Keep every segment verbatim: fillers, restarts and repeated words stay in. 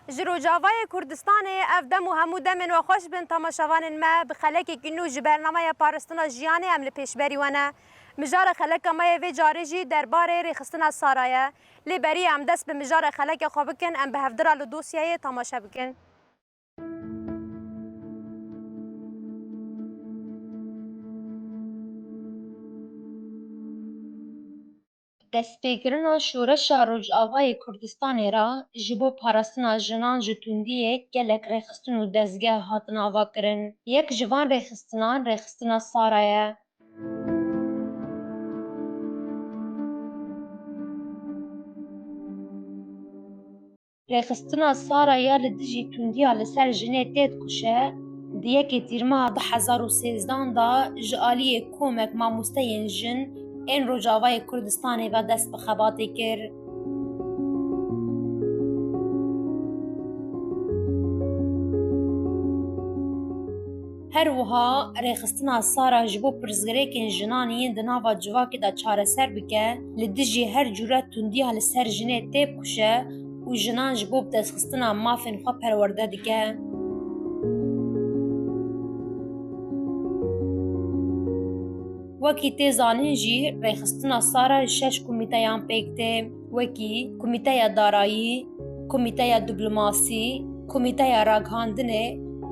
Ji Rojavayê Kurdistanê ev dem û hemû demên we xweş bin temaşevanên me. Bi xelekekî nû ji bernameya Parastina Jiyanê em li pêşberî we ne. Mijara xeleka me yê vê carê jî derbarê rêxistina Sara ye. Lê berî em dest bi mijara xeleke xwe bikin, em bi hevdira li dosyayê temaşe bikin. Destpêkirina şoreşa Rojavayê Kurdistanê re ji bo parastina jinan ji tundiyê gelek rêxistin û dezgeh hatin avakirin. Yek ji van rêxistinan rêxistina Sara ye. Rêxistina Sara ya li dijî tundiya li ser jinê tê dikuje, di yekê Tîrmeha du hezar û sêzdehan de ji aliyê komek mamosteyên jin ên Rojavayê Kurdistanê ve dest bi xebatê kir. Her wiha rêxistina Sara ji bo pirsgirêkên jinan yên di nava civakê de çareser bike, li dijî her cûre tundiya li ser jinê têbikuje û jinan ji bo bidestxistina mafên xwe perwerde dike. Wekî tê zanîn jî, rêxistina Sara ji şeş komîteyan pêk tê, wekî Komîteya Darayî, Komîteya Diplomasî, Komîteya Ragihandinê,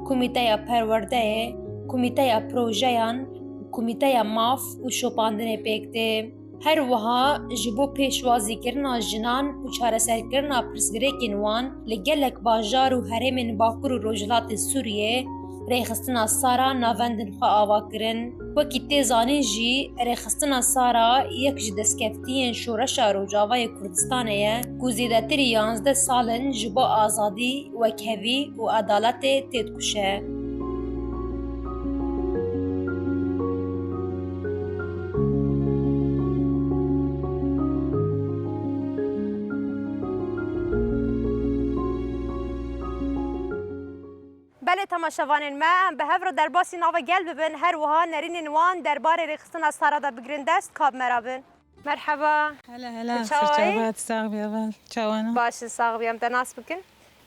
Komîteya Perwerdeyê, Komîteya Projeyan, Komîteya Maf û Şopandinê pêk tê. Her wiha ji bo pêşwazîkirina jinan û çareserkirina pirsgirêkên wan li gelek bajar û herêmên Bakur û Rojhilatê Sûriyê rêxistina Sara navendên xwe ava kirin. Wekî tê zanîn jî, rêxistina Sara yek ji destkeftiyên şoreşa Rojavayê Kurdistanê ye ku zêdetirî yanzdeh sal in ji bo azadî, wekhevî û edaletê têdikuje. Belê temaşevanên me, em bi hev re derbasî nava gel bibin, her wiha nerînên wan derbarê rêxistina Sara de bigirin dest, ka bi me re bin. Merheba. Hela, hela. Tu çawa yî? Serçava, tu sax bî, heval. Çawa ne? Baş in, sax bî. Em te nas bikin?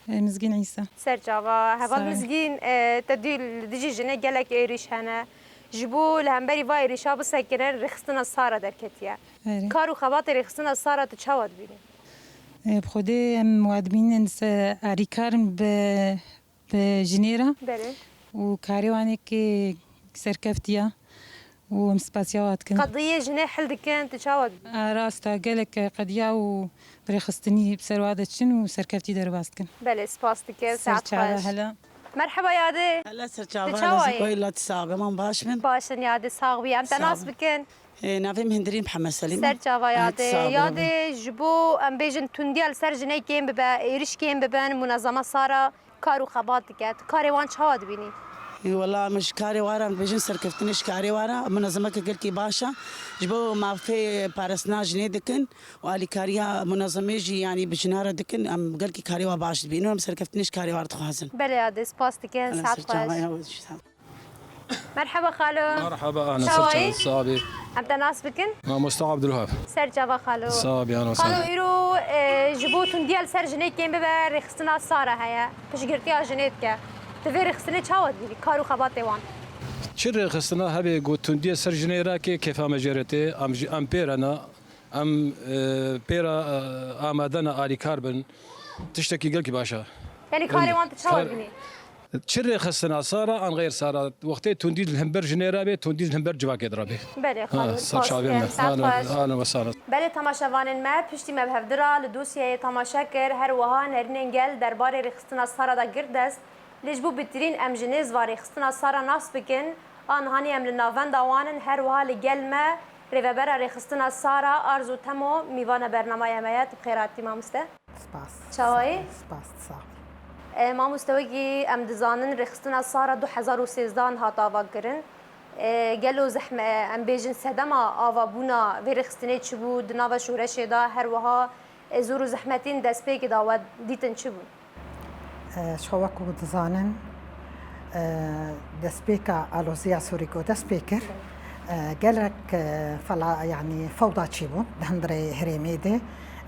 E, Mizgîn Îsa. Serçava. Heval Mizgîn, e, te dî li dijî jinê gelek êrîş hene. Ji bo li hemberî va êrîşa bisekirin, rêxistina Sara derketiye. Erê. Kar û xebatê rêxistina Sara tu çawa dibînî? E, bi Xwedê em wadibînin se alîkar in bi bi jinê re Belê. û karê wan ê ki serkeftiya û em spasiya wa dikin. Qediyê jinê hil dikin, tu çawa dibînî? A, rast e, gelek qediya û rêxistinî bi ser wa de diçin û serkeftî derbas dikin. Belê, spas dikim. Ser saet çava xweş. Hela. Merheba yadê. Hela ser çava. Tu çawa yî? Weyla tu sax be, man baş bin. Baş in yadê, sax bî. Em te nas bikin. E, navê min Hindirîn Mihemed Selîm e. Ser çava yadê. Yadê, ji bo em bêjin tundiya li ser jinê kêm bibe, êrîş kêm bibin, munezema Sara kar û xebat dike. Tu karê wan çawa dibînî? E, wela em ji karê wan re em dibêjin serkeftinê ji karê wan re. Munezemeke gelkî baş e. Ji bo mafê parastina jinê dikin û alîkariya munezemê jî, yanî bi jina re dikin. Em gelkî karê wan baş dibînin û em serkeftinê ji karê wan re dixwazin. Belê yadê, spas dikin. Saet xweş. Merheba xalo. Merheba, ana. Çawa yî? Ser çava, sax bî. Em te nas bikin? Mamoste Abdulwahab. Ser çava xalo. Sax bî, ana, sax bî. Xalo, îro, e, ji bo tundiya li ser jinê kêm bibe, rêxistina Sara heye. Piştgirtiya jinê dike. Tu vê rêxistinê çawa dibînî? Kar û xebatê wan. Çi rêxistina hebe ku tundiya ser jinê re ke kêfa me jê re tê, em jî, em pê re ne, em, e, pê re, e, amade ne alîkar bin. Tiştekî gelkî baş e. Yanî karê wan tu çawa dibînî? Çi rêxistina Sara an xeyr Sara, wextê tundî li hember jinê re bê, tundî li hember civakê de re bê. Belê, Ha, xalo, ser çavê me. Spas, spas. Ahlen ve sahlen. Belê temaşevanên me, piştî me bi hevdira li dosyayê temaşe kir, her wiha nerînên gel derbarê rêxistina Sara de girt dest. Lê ji bo bêhtirîn em ji nêz va rêxistina Sara nas bikin, a nihanî em li navenda wan in, her wiha li gel me rêvebera rêxistina Sara Arzu Temo mîvana bernameya me ye. Tu bi xêr hatî mamoste. Spas. Çawa yî? Spas, sax bî. E, mamoste, wekî em dizanin, rêxistina Sara du hezar û sêzdehan hat avakirin. E, gelo zehme, em bêjin sedema avabûna vê rêxistinê çi bû? Di nava şoreşê de her wiha, e, zor û zehmetên destpêkê de we dîtin çi bûn? E, ji xwe wekî dizanin, e, destpêka aloziya Sûrî ku dest pê kir, e, gelek, e, fela-, yanî fewda çêbûn di hundirê herêmê de.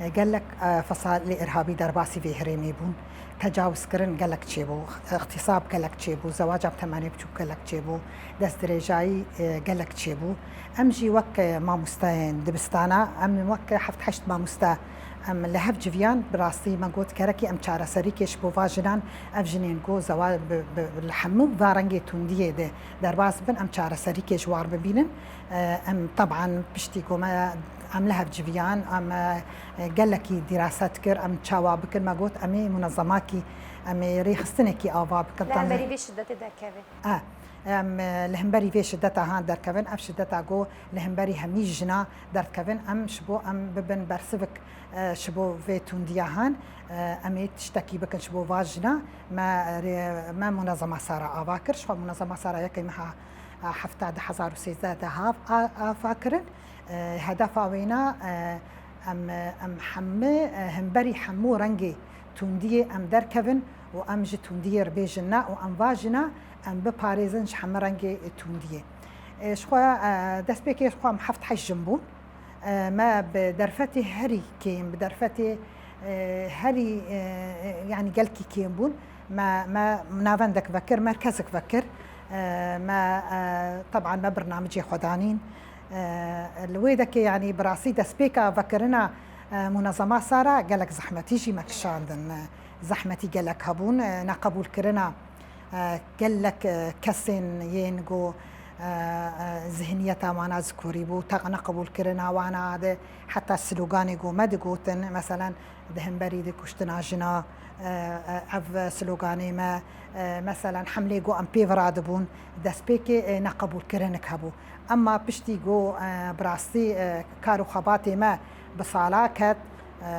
Gelek, e, fesalê irhabî derbasî vê herêmê bûn. Tecawizkirin gelek çêbû, îxtîsab gelek çêbû, zewaca bi temenê biçûk gelek çêbû, destdirêjayî, e, gelek çêbû. Em jî wek, e, mamosteyên dibistana, em wek heft heşt mamoste em li hev civiyan, bi rastî me got, gerekî em çareserîkê ji bo va jinan, ev jinên ku zewa-, bi, bi, li hemû va rengê tundiyê de derbas bin, em çareserîkê ji wan bibînin. E, em teban piştî ku me, em li hev civiyan, em, e, gelekî dîraset kir, em çawa bikin, me got, em ê munezemakî, em ê rêxistinekî ava bikin. Li hemberî vê şidetê derkeve. E, em, e, li hemberî vê şideta han derkevin, ev şideta ku li hemberî hemî jina derdikevin, em ji bo em bibin bersivik, e, ji bo vê tundiya han, e, em ê tiştekî bikin ji bo va jina. Me, rê-, me munezema Sara ava kir, ji xwe munezema Sara yekê meha, e, hefta du hezar û sêzdeh de hav-, a-, ava kirin. E, hedefa wêna, e, em, em hemû, e, hemberî hemû rengê tundiyê em derkevin û em ji tundiyê re bêjin ne û em va jina em biparêzin ji hemû rengê tundiyê. E, ji xwe, e, destpêkê ji xwe em heft heşt jin bûn. E, me bi derfetê herî kêm, bi derfetê, e, herî, e, yanî gelkî kêm bûn. Me, me navendek vekir, merkezek vekir. E, me, e, teban me birnamicê xwe danîn. E, li wê dekê, yanî bi rastî destpêka vekirina, e, munezema Sara gelek zehmetî jî me kişandin. E, zehmetî gelek hebûn. E, neqebûlkirina, e, gelek, e, kesên yên ku, e, e, zihniyeta wana zikorî bû, te neqebûlkirina wana de heta sloganê ku me digotin, meselen, di hemberî di kuştina jina, e, e, ev sloganê me, e, meselen, hemlê ku em pê ve radibûn, destpêkê, e, neqebûlkirinek hebû. Ema piştî ku, e, bi rastî, e, kar û xebatê me bi sala ket, e,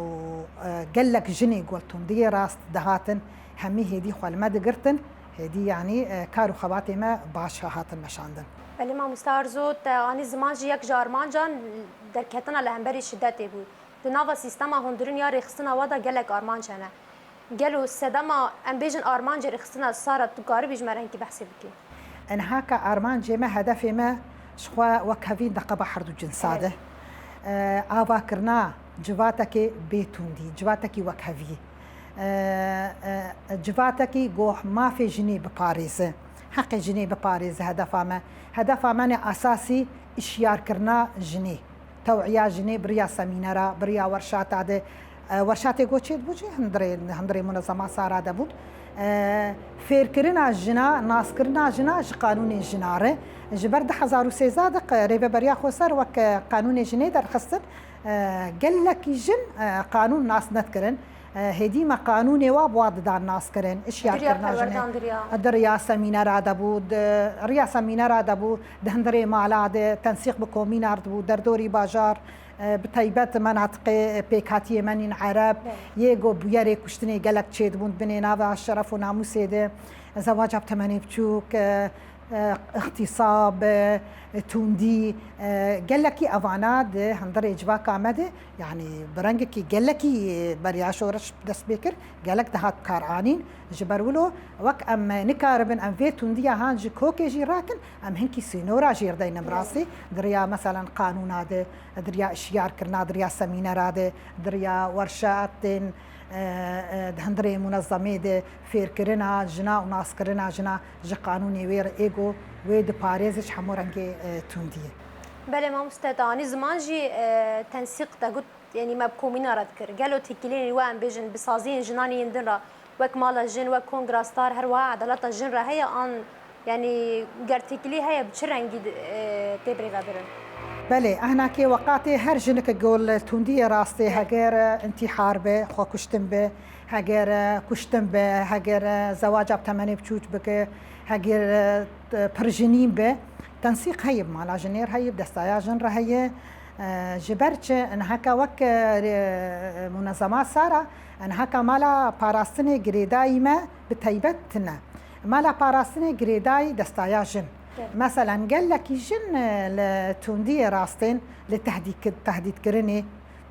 û, e, gelek jinê ku li tundiyê rast dihatin, hemî hêdî xwe li me digirtin, hêdî, yanî, e, kar û xebatê me baş hatin meşandin. Belê mamoste Arzu, te anî ziman jî yek ji armancan derketina li hemberî şidetê bû. Di nava sîstema hundirîn ya rêxistina we de gelek armanc hene. Gelo sedema, em bêjin, armancê rêxistina Sara, tu karibî ji me re hinkî behsê bikî? Enhaka armancê me, hedefê me ji xwe wekhevîn di qeba herdu cinsa de. Evet. E, avakirina civatekê bê tundî, civatekî wekhevî. E, e, civatekî ku mafê jinê biparêze, heqê jinê biparêze hedefa me. Hedefa me ne esasî işyarkirina jinê. Tew'iya jinê bi riya semînera, bi riya werşata de, e, werşatê ku çêdibû jî hundirê, hundirê munezema Sara de bûn. E, fêrkirina jina, naskirina jina ji qanûnê jina re. Ji ber du hezar û sêzdeh de qe-, Rêveberiya Xweser wek, e, qanûnê jinê derxistin, e, gelekî jin, e, qanûn nas nedikirin. E, hêdî me qanûnê wa bi wa didan naskirin, işyarkirina jinê. Di riya perwerdan, di riya. Di riya semînera de bû, di riya semînera de bû, di hundirê mala de, tensîq bi komînar dibû, derdorî bajar, e, bi taybet menatiqê pêkhatiyê me nîn ereb, Belê. Yê ku bûyerê kuştinê gelek çêdibûn, binê nava şeref û namûsê de, zewaca bi temenê biçûk, e, e, îxtîsab, e, tundî, e, gelekî evana di hundirê civaka me de, yanî bi rengekî gelekî, e, beriya şoreş dest pê kir, gelek dihat kar anîn. Ji ber wilo wek em nikaribin em vê tundiya han ji kokê jî rakin, em hinkî sînora jêr deynin bi rastî. Di riya, meselen, qanûna de, di riya işyarkirina, di riya semînera de, di riya werşatên, e, e, di hundirê munezemê de, fêrkirina jina û naskirina jina ji qanûnê wê re ê ku wê diparêze ji hemû rengê, e, tundiyê. Belê mamoste, te anî ziman jî, e, tensîq te got, yanî me bi komîna re dikir. Gelo têkiliyên wê, em bêjin, bi saziyên jinan yên din re, wek Mala Jin, wek Kongra Star, her wiha Edaleta Jin re heye an, yanî ger têkilî heye, bi çi rengî di-, e, tê birêvebirin? Belê, ehnakê weqatê her jinik ku li tundiyê rastê, heger, e, întîhar be, xwekuştin be, heger, e, kuştin be, heger, e, zewaca bi temenê biçûk bike, heger, e, t-, pirjinîn be, tensîq heye bi Mala Jinê re heye, bi Destaya Jin re heye. E, ji ber çi? Niha wek, e, munezema Sara, niha mala parastinê girêdayî me bi taybet tune. Mala parastinê girêdayî Destaya Jin. Evet. Meselen, gelekî jin, e, li tundiyê rastên, li tehdîk-, tehdîtkirinê,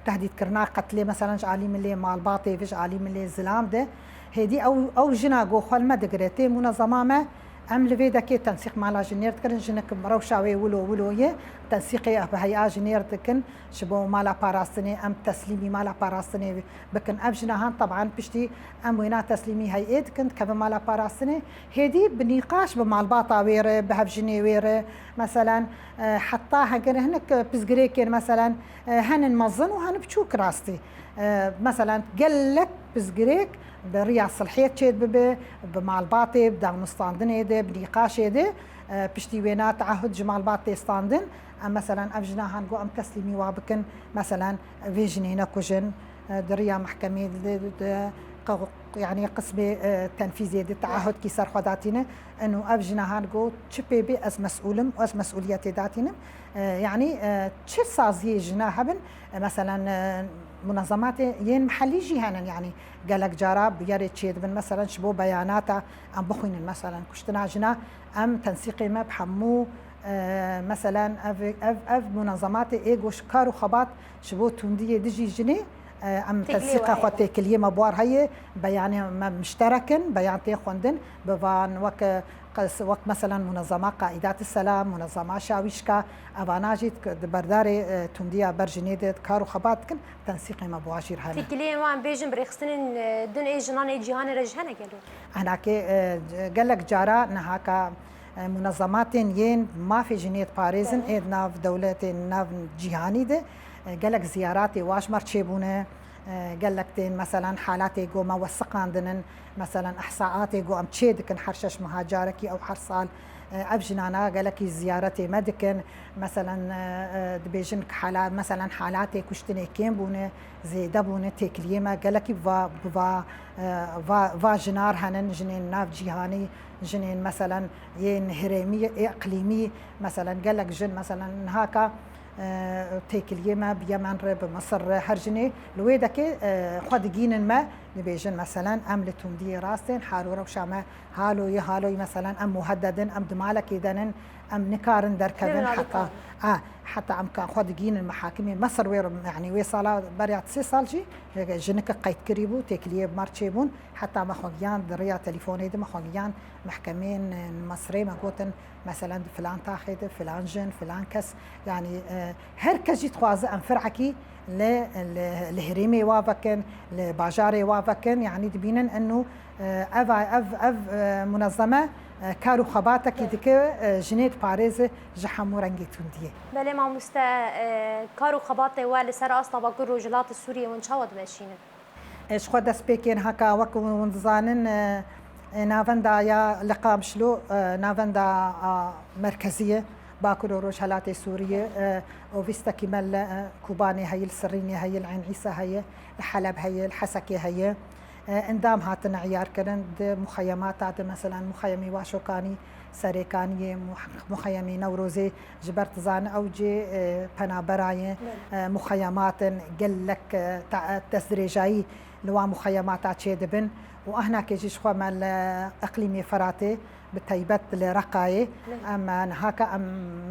tehdîtkirina qetlê, meselen, ji alî milê malbatê ve, ji alî milê zilam de, hêdî ew, ew jina ku xwe li me digire, tê munezema me, Em li vê dekê tensîq mala jinêr dikirin, jinik rewşa wê wilo wilo ye, tensîqê bi heya jinêr dikin, ji bo mala parastinê em teslîmî mala parastinê bikin. Ev jina han teban piştî em wêna teslîmî heyê dikin, dikevin mala parastinê, hêdî bi nîqaş bi malbata wê re, bi hevjinê wê re, meselen, e, heta heger hinek pirsgirêkên, meselen, e, henin mezin û henin biçûk rastî. E, meselen, gelek pirsgirêk bi riya silhiyê çêdibibe, bi malbatê, bi danûstandinê de, bi nîqaşê de, e, piştî wêna teahud ji malbat tê standin. Em, meselen, ev jina han got em teslîmî wa bikin, meselen, vê jinê nekujin, e, di riya mehkemê de, de, qe-, yanî qismê, e, tenfîzê de teahudkî ser xwe datîne. Eno ev jina han got çi pê bê ez mesûl im û ez mesûliyetê datînim. E, yanî, e, çi saziyê jina hebin, e, meselen, e, munezematê yên mihellî jî henin, yanî gelek cara bûyerê çêdibin, meselen, ji bo beyanata em bixwînin, meselen, kuştina jina, em tensîqê me bi hemû, e, meselen, ev, ev, ev munezematê ê ku ji kar û xebat ji bo tundiyê dijî jinê, e, em têkiliyê tensîqa xwe heye, têkiliyê me bi war heye, beyanê me mişterek in, beyan tê xwendin, bi van wek, e, qes-, wek, meselen, munezema Qaidat Selam, munezema Şawîşka, evana jî di berdarê, e, tundiya ber jinê de kar û xebat dikin, tensîqê me bi wa jî re hene. Têkiliyên wan bêjin bi rêxistinên, e, din ê jinan ê cîhanê re jî hene gelo? Hinakê, e, gelek cara nihaka, e, munezematên yên mafê jinê diparêzin, belê, ê di nav dewletên nav cîhanî de, e, gelek ziyaratê wa ji me re çêbûne, e, gelek tên, meselen, halatê ku me wesiqandinin, meselen, ihsaatê ku em çê dikin her şeş meha carekî ew her sal, e, ev jinana gelekî ziyaretê me dikin. Meselen, e, e, dibêjin ki hala-, meselen, halatê kuştinê kêm bûne, zêde bûne, têkiliyê me gelekî va, va, e, va, va jinar henin, jinên nav cîhanî, jinên, meselen, yên herêmî, ê iqlîmî, meselen, gelek jin, meselen, nihaka, e, têkiliyê me bi Yemen re, bi Misir re, her jinê li wê dekê, e, xwe digînin me, dibêjin, meselen, em li tundiyê rastên, hal û rewşa me halo ye, halo ye, meselen, em muhedded in, em di malekê de nin, em nikarin derkevin, heta, a, heta em ka xwe digînin mehakimê. Mesir wê, yanî wê sala beriya sê sal jî, e, jinike qeydkirî bû, têkiliyê bi me re çêbûn, heta me xwe giyan di riya telîfonê de me xwe giyan mehkemeyên, e, Misirê, me gotin, meselen, di filan taxê de, filan jin, filan kes, yanî, e, her kes jî dixwaze em firekî li, li, li herêmê wa vekin, li bajarê wa vekin, yanî dibînin eno, e, ev, ev, ev, e, munezeme, e, kar û xebatekî dike, e, jinê diparêze ji hemû rengê tundiyê. Belê mamoste, e, kar û xebatê we li ser asta Bakur Rojhilatê Sûriyê hûn çawa dimeşînin? E, ji xwe destpêkê niha ka wek hûn dizanin, e, e, navenda ya li Qamişlo, e, navenda, a, merkezî ye, Bakur û Rojhelatê Sûriyê, e, ofîstekî me li, e, Kobanê heye, li Sirînê heye, li Eyn Îsa heye, li Heleb heye, li Hesekê heye. E, endam hatine îyarkirin di muxeyemata de, meselen, muxeyemê Waşokanî, Serêkaniyê, muh-, muxeyemê Newrozê, ji ber dizane ew cê, e, penabera ye, belê, e, muxeyemat in, gelek, e, ta-, destdirêjayî li wan muxeyemata çêdibin û ahnakê jî ji xwe me li iqlîmê Firatê, bi taybet li Reqayê, belê, em, e, niha ka em,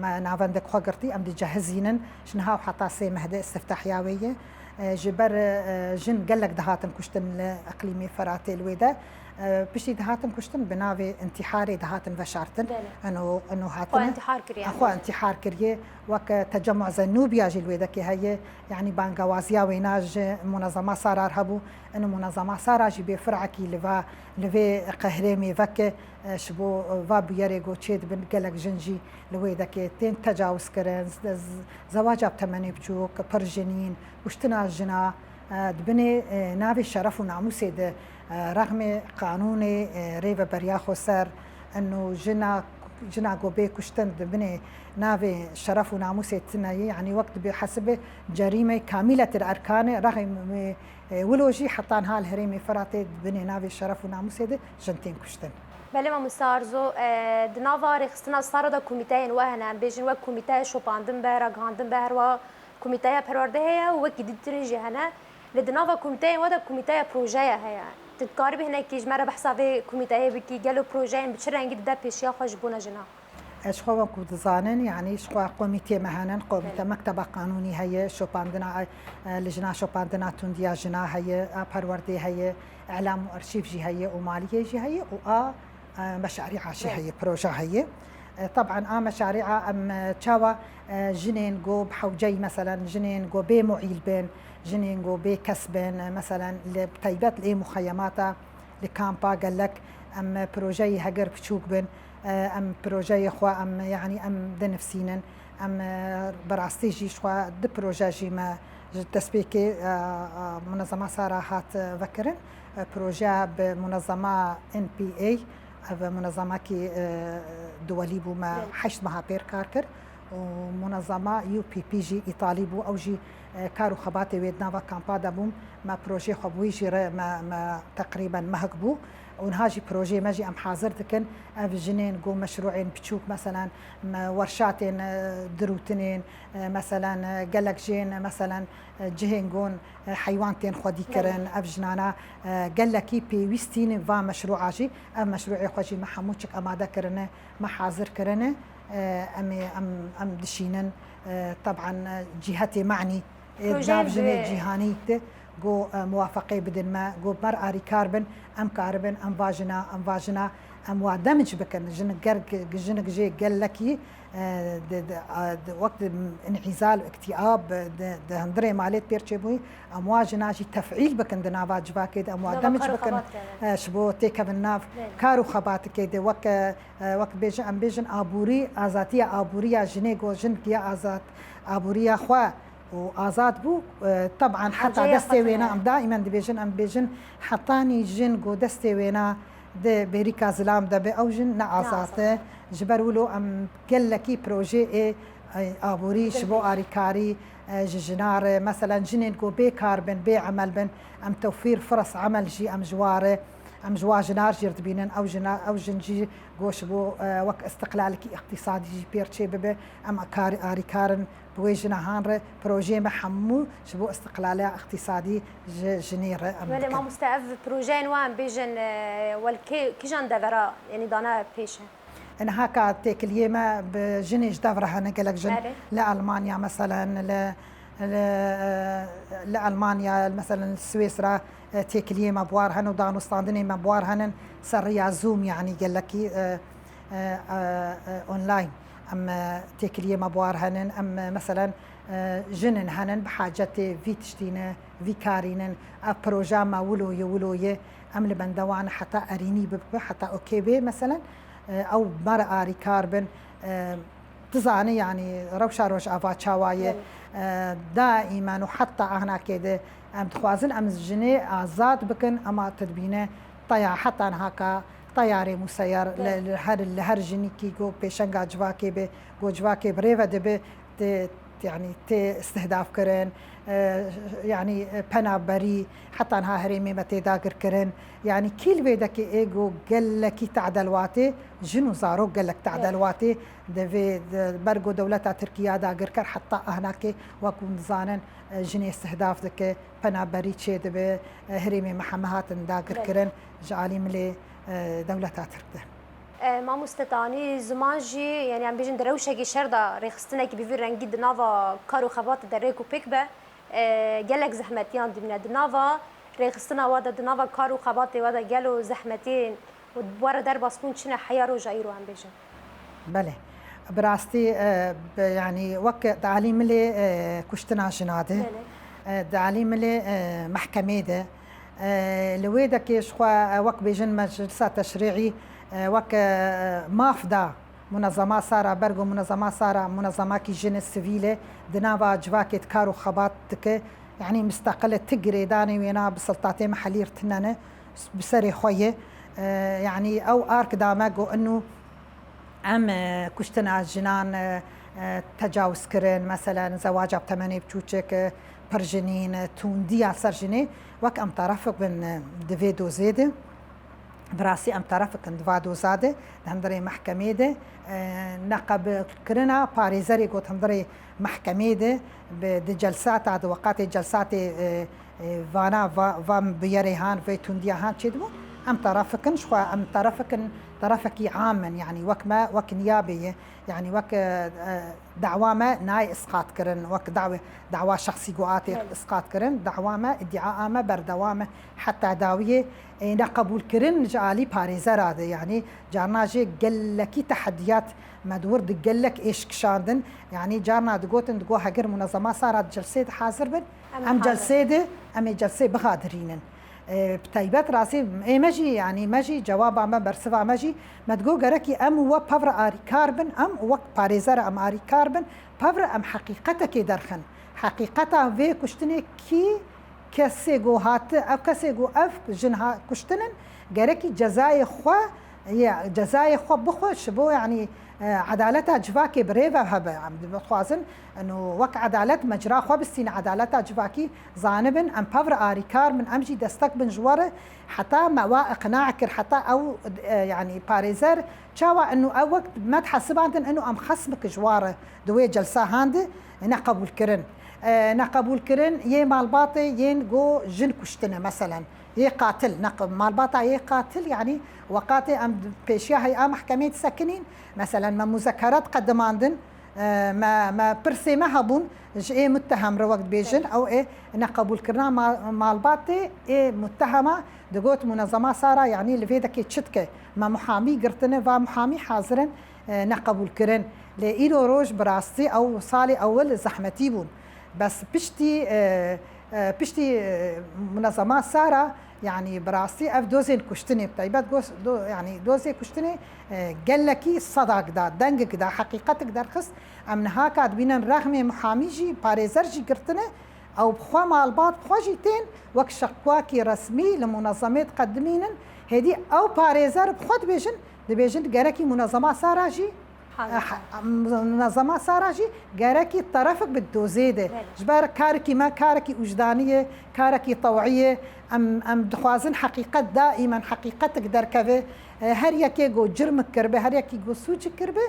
me navendek xwe girtî, em dicehizînin, ji niha û heta sê meh de îstiftahiya wê ye. E, ji ber, e, jin gelek dihatin kuştin li iqlîmê Firatê li wê de. E, piştî dihatin kuştin bi navê întîharê dihatin veşartin. Belê. Eno, eno hatine. Xwe întîhar kiriye. Xwe întîhar kiriye. Wek, e, Tecemû Zenûbiya jî li wê dekê heye. Yanî bangewaziya wêna ji munezema Sarar hebû. Eno munezema Sara jî bê firekî li va, li vê qehrêmê veke, e, ji bo, e, va bûyerê ku çêdibin gelek jin jî li wê dekê tên tecawizkirin, z-, z-, zewaca bi temenê biçûk, pir jinîn, kuştina jina, e, di binê, e, navê şeref û namûsê de, e, rexmê qanûnê, e, rêveberiya xweser, eno jina, jina ku bê kuştin di binê navê şeref û namûsê tune ye, yanî wek dibe hesibê cerîmeyê kamîletir erkanê, rexmê, e, wilo jî heta niha li herêmê Firatê di binê navê şeref û namûsê de jin tên kuştin. Belê mamoste Arzu, e, di nava rêxistina Sara de komîteyên we hene, em bêjin wek komîteya şopandin be, ragihandin be, herwiha komîteya perwerdê heye û wekî dîtin jî hene. Lê di nava komîteyên we de komîteya projeye heye. Tu dikaribî hinekî ji me re behsa vê komîteyê bikî, gelo projeyên bi çi rengî dide pêşiya xwe ji bona jina? Ez ji xwe wekî dizanin, yanî ji xwe komîtê me hene, komîte, belê, mekteba qanûnî heye, şopandina, e, lijna şopandina tundiya jina heye, a perwerdê heye, îlam û arşîv jî heye û maliyê jî heye û a Meşarîa jî heye, proje heye. E, teban a meşarîa em, e, çawa, e, jinên go bi hewceyî, meselen, jinên go bê muîl bin, jinên go bê kes bin, e, meselen, li, bi taybet li ê muxeyemata, li kampa gelek em, e, projeyê heger biçûk bin, e, em projeyê xwe em, yanî em dinivsînin. Em, e, bi rastî jî ji xwe du proje jî me ji destpêkê, e, e, munezema Sara hat, e, vekirin. E, projeya bi munezema N P A, ev munezemekî, e, duwelî bû, me heşt meha pêr kar kir û munezema U P P jî îtalî bû, ew jî, e, kar û xebatê wê di nava kampa de bûm. Me projeyê xwe bi wî jî re me, me teqrîben mehek bû. Û niha jî projeyê me jî em hazir dikin. Ev jinên go meşrûên biçûk, meselen, me werşatên, e, dirûtinên, e, meselen, e, gelek jên, e, meselen, e, cihên gon, e, heywan tên xwedî kirin. Ev jinana, e, gelekî pêwîstîn va meşrûa jî. Ev meşrûê xwe jî me hemû çik amade kirine, me hazir kirine. E, em ê, em, em dişînin, e, teban, e, cîhetê manî, e, Projeyên nav jinê bi cîhanî de go, e, muwafeqê bidin me, go mer arîkar bin, em karibin, em va jina, em va jina, em wa demc bikin. Jin ger, jinik jê gelekî, e, di, di, a, di, wek di înîzal, îktîab, di, di hundirê malê pêr çêbûyî, em wa jina jî tefîl bikin di nava civakê de, em wa Nava demc kar û bikin, xebat kevin. E, ji bo têkevin nav Belê. Kar û xebatikê de, wek, e, e, wek dibêjin, em bêjin aborî, azadiya aborî ya jinê, go jin giya azad, aboriya xwe û azad bû. E, teban heta Hewceye destê xwe wêna, jine. Em daîmen dibêjin, em dibêjin, hetanî jin go destê wêna di bêrîka zilam de be, ew jin ne azad e. Ji ber wilo em gelekî projeyê, e, aborî ji bo arîkarî, e, ji jina re, meselen, jinên go bê kar bin, bê emel bin, em tewfîr firas emel jî em ji wa re, em ji wa jinar jî dibînin, ew jina, ew jin jî go ji bo, e, wek îstiqlalekî îqtîsadî jî pêr çê bibe, em kar, arîkar in. Bi wê jinahan re projeyê me hemû ji bo îstiqlaliya îqtîsadî ji jinê re em Belê dikin. Mamoste, ev projeyên we em bêjin, e, wel kê, kîjan devera, yanî dane pêş e? Niha ka têkiliyê me bi jinê ji dev re hene, gelek jin Belê. Li Almanya meselen, li, li, li Almanya, meselen li Swêsra, e, têkiliyê me bi war hene û danûstandinê me bi war henin ser riya Zoom, yanî gelekî, e, e, e, e, online. Em, e, têkiliyê me bi war henin. Em, e, meselen, e, jinin henin bi hacetê vî tiştî ne, vî karî nin. Ev proja me wilo ye, wilo ye. Em li bende wan heta erînî bibe, heta okê bê, meselen, e, ew me re arîkar bin. E, dizane, yanî rewşa Rojava çawa ye. Belê. E, daîmen û heta ahnakê de em dixwazin em jinê azad bikin, ema tu dibîne teya heta niha ka teyarê museyar Belê. li, li her, li her jinikî go pêşenga civakê be, go civakê bi rê ve dibe, tê, yanî tê istihdaf kirin, e, yanî, e, penaberî, heta niha herêmê me tê dagirkirin. Yanî kî li vê dekê ê go gelekî tedelwatê, jin û zarok gelek tedelwatê, divê, di, ber go dewleta Tirkiya dagirker heta ahnakê, wek hûn dizanin, e, jinê istihdaf dike, penaberî çê dibe, e, herêmê me heme hatin dagirkirin Belê. Ji alî milê, e, dewleta Tirk de. E, mamoste, tanî ziman jî, yanî em bêjin di rewşekî şer de rêxistinekî bi vî rengî di nava kar û xebatê de rêk û pêk be, e, gelek zehmetiyan dimîne. Di nava rêxistina we de, di nava kar û xebatê we de gelo zehmetiyên û were derbas bûn çi ne heya roja îro, em bêjin? Belê. Bi rastî, e, bi, yanî wek di alî milê, e, kuştina jina de, Belê. e, di alî milê, e, mehkemê de, e, li wê dekê ji xwe, e, wek bêjin meclisa teşrî'î, e, wek, e, maf da munezema Sara, ber go munezema Sara munezemakî jin e, sivîl e, di nava civakê de kar û xebat dike, yanî misteqil e, ti girêdanê wêna bi siltatê mehellî re tune ne, bi serê xwe ye. E, yanî ew ark da me go inu Em, e, kuştina jinan, e, e, tecawizkirin, meselen, zewaca bi temenê biçûçik, e, pirjinîn, e, tundiya ser jinê, wek em terefik bin, e, di vê dozê de. Bi rastî em terefik in di va doza de, di hundirê mehkemê de, e, neqebilkirina parêzerê got hundirê mehkemê de, bi, di celsata, di weqatê celsatê, e, e, vana, va, va biyerê han, vê tundiya han çêdibû, Em terefik in, ji xwe em terefik in, terefekî am in, yanî wek me, wek niyabê ye, yanî wek, e, e, dawa me nayê isqat kirin, wek dawê, dawa şexsî go atê Belê. isqat kirin, dawa me, îdia a me berdewam e, heta dawiyê, ê, neqebûlkirin ji alî parêzera de, yanî carna jê gelekî tehediyat me di wir di gelek êş kişandin, yanî carna digotin, digo heger munezema Sara di celsê de hazir bin, Em em hazir. celsê de, em ê celsê bixadirînin. E, bi taybet rastî, ê me jî, yanî me jî cewaba me, bersiva me jî, me digo gerekî em û we pevre arîkar bin, em û wek parêzer em arîkar bin, pevre em heqîqetekê derxin. Heqîqeta vê kuştinê kî kesê go hati, ev kesê go ev jin ha kuştin in, gerekî cezayê xwe, ye, cezayê xwe bixwe, ji bo, yanî, e, edaleta civakê bi rê ve hebe. Em dixwazin, eno, wek edalet mecra xwe bistîne, edaleta civakî zanibin, em pevre arîkar bin, em jî destek bin ji we re, heta me wa iqna kir, heta ew, e, yanî parêzer, çawa eno ew wek me dihesibandin, eno em xesm bikin ji we re di wê celsa han de neqebûl kirin. E, neqebûl kirin yê malbatê yên go jin kuştine, meselen, yê qatil, neq-, malbata yê qatil, yanî weqatê em pêşiya heya mehkemê disekinîn, meselen, me muzekere diqedimandin, e, me, me pirsê me hebûn ji ê muttehem re wek dibêjin, Belê. ew ê neqebûlkirina ma-, malbatê ê muttehema digot munezema Sara, yanî li vê dekê çi dike? Me muhamî girtine, va muhamî hazir in, e, neqebûlkirin. Lê îro roj bi rastî ew salê ewil zehmetî bûn. Bes piştî, e, e, piştî, e, munezema Sara, yanî bi rastî ev dozên kuştinê, bi taybet gos-, do-, yanî dozê kuştinê, e, gelekî sedak da, dengik da, heqîqetik derxist. Em niha ka dibînin rexmê muhamî jî, parêzer jî girtine, ew bi xwe malbat bi xwe jî tên wek şekwakî resmî li munezemê diqedimînin. Hêdî ew parêzer bi xwe dibêjin, dibêjin gerekî munezema Sara jî Hazir. Eh, munezema Sara jî gerekî terefik bi dozê de. Belê. Ji ber karekî me, karekî wijdanî ye, karekî tewî ye. Em, em dixwazin heqîqet daîmen heqîqetik derkeve. Eh, her yekê go cirmik kiribe, her yekî go sûcik kiribe,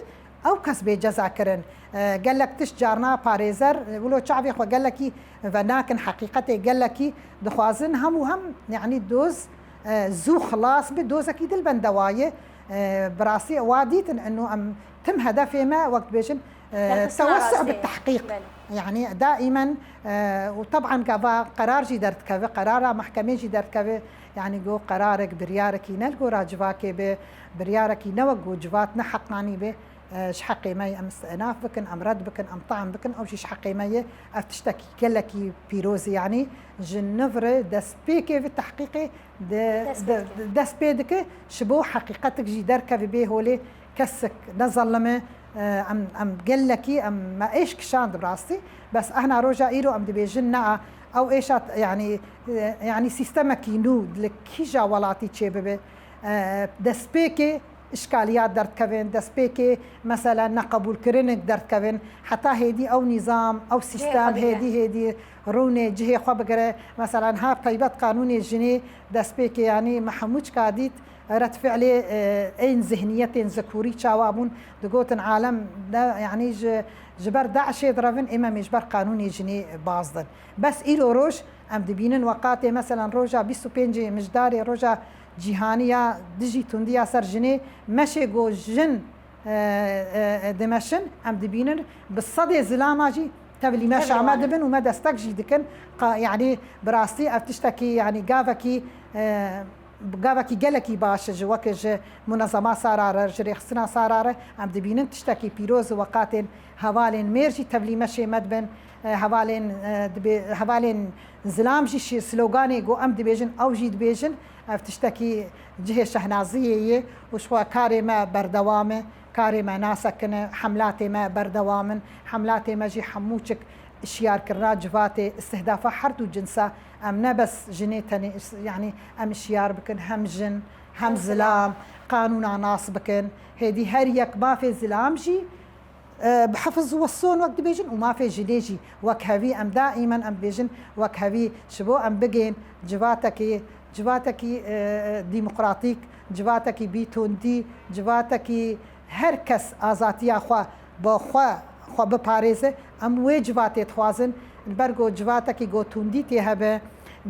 ew kes bê ceza kirin. Eh, gelek tişt carna parêzer, eh, wilo çavê xwe gelekî venakin heqîqetê gelekî dixwazin hem û hem, yanî doz, e, zû xilas bi, dozekî dil bende waye. E, bi rastî wa dîtin, eno em tim hedefê me, wek dibêjin, e, Derxistina tewessu rastî. bi tehqîq. Belê. Yanî daîmen, e, û teban gava qerar jî derdikeve, qerara mehkemê jî derdikeve, yanî go qerarek, biryarekî ne li gora civakê be, biryarekî ne wek go civat ne heqanî be. E, ji heqê me ye, em îstînaf bikin, em red bikin, em team bikin, ew jî ji heqê me ye. Ev tiştekî gelekî pîroz e, yanî ji niv re destpêkê vî tehqîqê de, Destpêkê. de, dest pê dike, ji bo heqîqetik jî derkeve bê holê, kesek nezellime, e, em, em gelekî, em me êş kişand bi rastî. Bes ehna roja îro em dibêjin, na, ew êşa, yanî, e, yanî sîstemekî nû li kîja welatî çêbibe, e, destpêkê, îşkaliyat derdikevin, destpêkê, mesela, neqebûlkirinek derdikevin, heta hêdî ew nîzam, ew Cihê sîstem xwe bigire. hêdî, hêdî rûnê cihê xwe bigire. Mesela, niha taybet qanûnê jinê destpêkê, yanî me hemû çika dît, redfi'lê, e, ên zihniyetên zikûrî çawa bûn, digotin alem de, yanî ji, ji ber DAIŞê direvin, ê me ji ber qanûnê jinê baz din. Bes îro roj em dibînin weqatê, mesela, roja bîst û pêncê Mijdarê, roja cîhanî ya dijî tundiya ser jinê, meşê go jin, e, e, e, dimeşin, em dibînin bi sedê zilama jî tevlî meşa me Tevlî wan e. dibin û me destek jî dikin. Qa-, yanî bi rastî ev tiştekî, yanî gavekî, e, gavekî gelekî baş e ji weke ji munezema Sara re, ji rêxistina Sara re, em dibînin tiştekî pîroz e weqatên hevalên mêr jî tevlî meşê me dibin, e, hevalên, e, dibê, hevalên zilam jî şi-, sloganê ku em dibêjin, ew jî dibêjin, ev tiştekî cihê şehnaziyê ye û ji xwe karê me berdewam e, karê me nasekine, hemlatê me berdewam in, hemlatê me jî hemû çik şiyarkirina civatê, istihdafa her du cinsa, em ne bes jinê tenê, yanî em şiyar bikin, hem jin, hem Hem zilam. zilam, qanûna nas bikin. Hêdî her yek mafê zilam jî, e, bi hifiz û wesson wek dibêjin û mafê jinê jî wek hevî em daîmen em dibêjin wek hevî ji bo em bigên civatekî, civatekî, e, e, demokratîk, civatekî bî tundî, civatekî her kes azatiya xwe bo xwe, xwe biparêze. Em wê civatê dixwazin, li ber ku civatekî ku tundî tê hebe,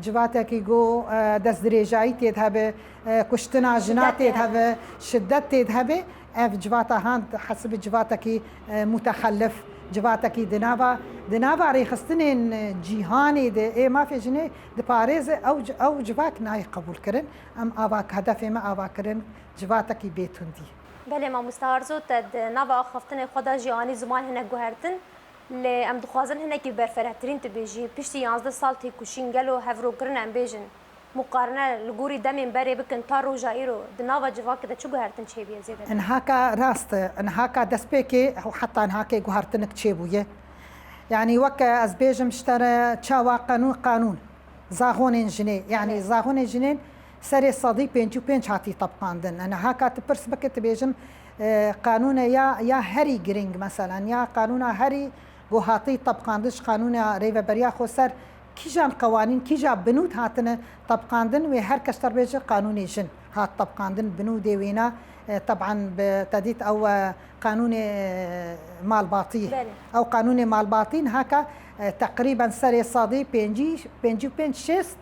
Civatekî ku, e, destdirêjayî tê de hebe, e, kuştina jina tê de hebe, şiddet tê de hebe, ev civata han hesibî civatekî, e, mutexelif, civatekî di nava, di nava rêxistinên, e, cîhanê de ê mafê jinê diparêze, ew ci-, ew civak nayê qebûlkirin. Em ava, hedefê me avakirin civatekî bêtundî. Belê mamoste Arzu, te di nava axaftinê xwe de jî anî ziman hinek guhertin, lê em dixwazin hinekî berfirehtirîn tu bêjî. Piştî yanzdeh sal têkoşîn gelo hevrokirin em bêjin, muqarine li gorî demên berê bikin ta roja îro, di nava civakê de çi guhertin çêbûye zêdetir? Nihaka rast e, nihaka destpêkê û heta nihakê guhertinik çêbûye. Yanî weke ez bêjim ji te re çawa qanûn, qanûn, zaxonên jinê, yanî Evet. zaxonên jinên serê sedî pêncî û pênc hatî tebqandin. Nihaka tu pirs bike, tu bêjin, e, qanûne ya, ya herî girîng, meselen, ya qanûna herî ku hatî tebqandin ji qanûna Rêveberiya Xweser, kîjan qewanîn, kîja binûd hatine tebqandin, wê her kes te bêje qanûnê jin hat tebqandin, binûdê wêna, e, teban bi te dît ew, e, qanûnê, e, malbatî. Belê. Ew qanûnê malbatî nihaka, e, teqrîben serê sedî pêncî, pêncî û pênc şêst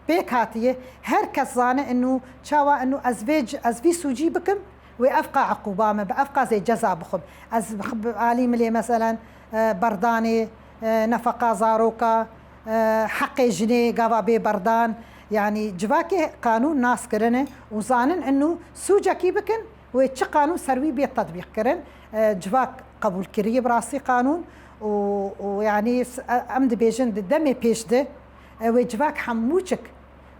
pêk hatiye. Her kes zane inu çawa inu ez vê c-, ez vî sûcî bikim, wê evqa eqûba me bi evqa zê ceza bixwim. Ez bi, bi alî milê meselen, e, berdanê, e, nefeqa zaroka, e, heqê jinê gava bê berdan. Yanî civakê qanûn nas kirine û zanin inu sûcekî bikin, wê çi qanûn ser wî bê tetbîq kirin. E, civak qebûl kiriye bi rastî qanûn û, û yanî s-, e, em dibêjin di demê pêş de, e, wê civak hemû çik,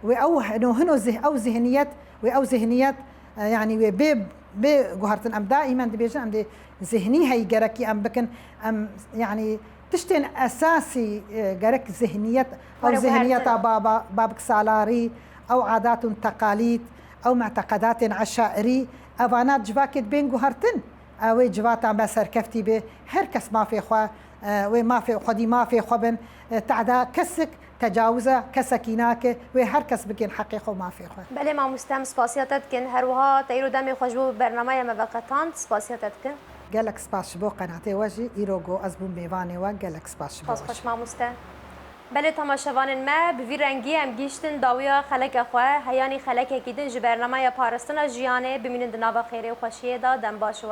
wê ew hino, hino zih-, ew zihniyet, wê ew zihniyet, e, yanî wê bê, bê guhertin. Em daîmen dibêjin, em dê zihnî heyî gerekî em bikin, em, yanî tiştên esasî, e, gerek zihniyet, ew Were zihniyeta guhertin. baba, babik salarî, ew adat û teqalîd, ew muteqedatên eşairî, evana civakê dibên guhertin. Ew ê civata me serkeftî be, her kes mafê xwe, e, wê mafê, xwedî mafê xwe bin, e, tehda kesik tecawiza kesekî nake, wê her kes bikin heqê xwe, mafê xwe. Belê mamoste, em spasiya te dikin. Her wiha te îro demê xwe ji bo bernameya me veqetand, spasiya te dikin. Gelek spas ji bo qenatê we jî, îro ku ez bûm mêvanê we, gelek spas ji bo Spas we xweş jî. mamoste. Belê temaşevanên me, bi vî rengî em gihîştin dawiya xeleke xwe, heyanî xelekekî din ji bernameya parastina jiyanê. Bimînin di nava xêrê û xweşiyê de, dem baş û